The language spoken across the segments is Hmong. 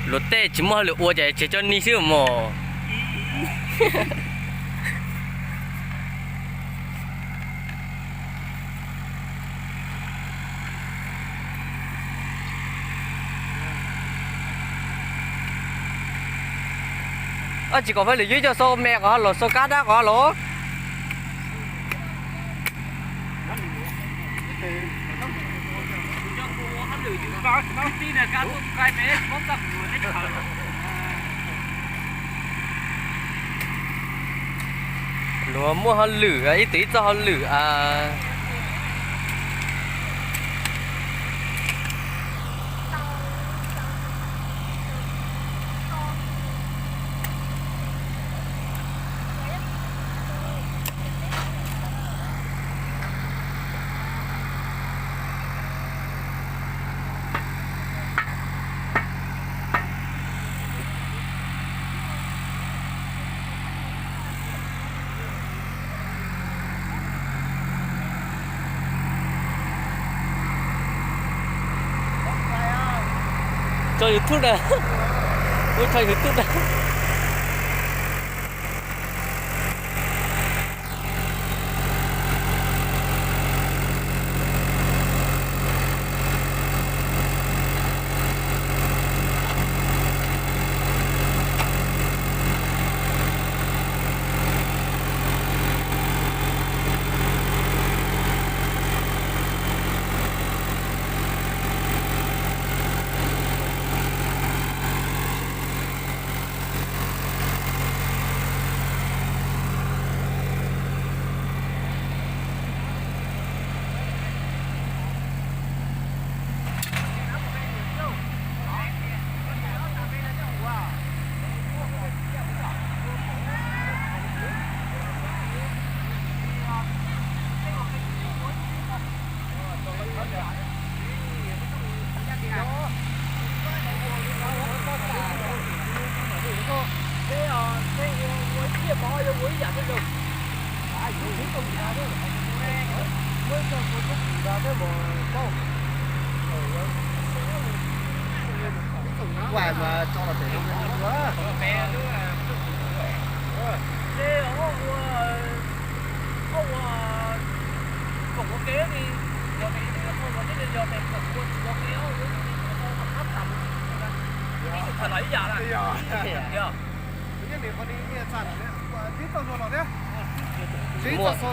Luag tej tsis muaj hauj lwm ua ces tsis coj nig xwb mog. Tsis kom faj lwm yub coj sau me qhov los sau kab dab qhov los. Luag muaj hauj lwm, ib tug ib txoj hauj lwm a. Tso YouTube na. Ua tso YouTube na.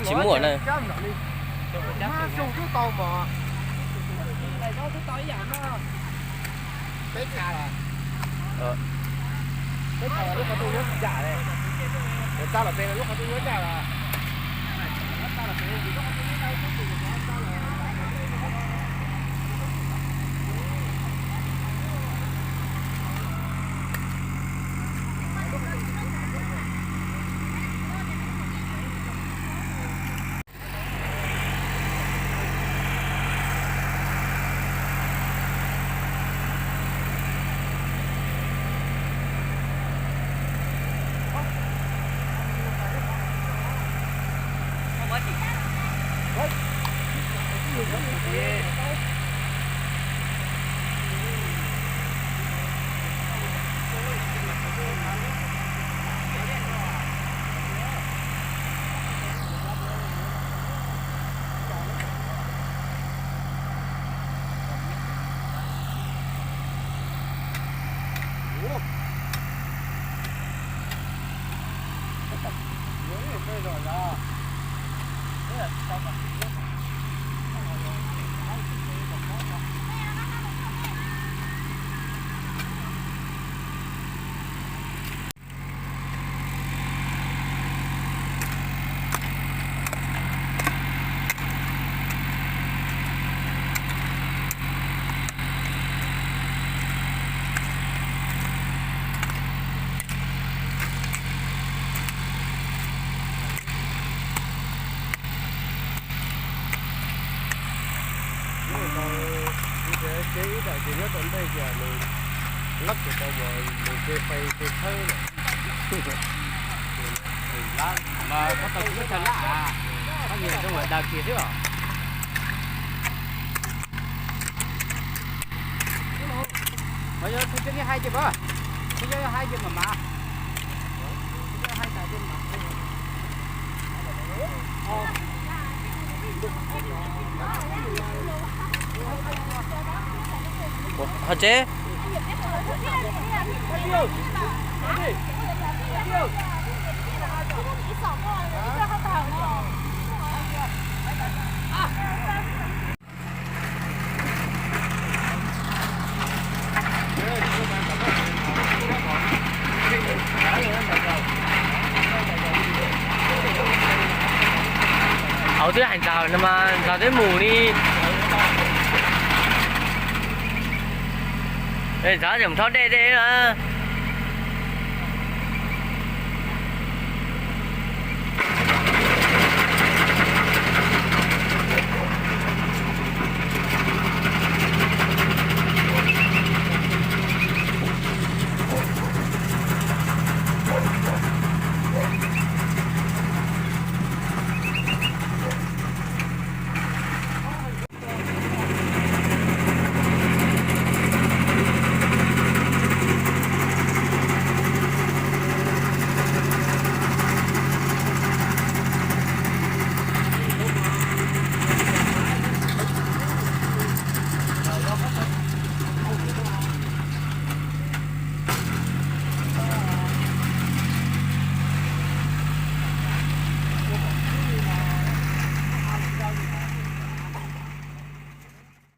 Tsis muaj na. Peb txha los? Peb txha los lub qhov rooj nyob tsis yam li. Yuav txha los pem lub qhov rooj nyob yam los? Ces ib daim ces nyob rau ntej ces nws lab ces tau mus nws ce fais ce tshawb lawm. Mas koj tau tsis muaj chaw lab as? Daws kiag xwb os. Yog tus twg hais ces, tus yog hais ces mam mas. Ho tsev. Hauv twb hais ntxaws no mas ntxaws twb mus li. Ntxaws tseem thov dej dej na.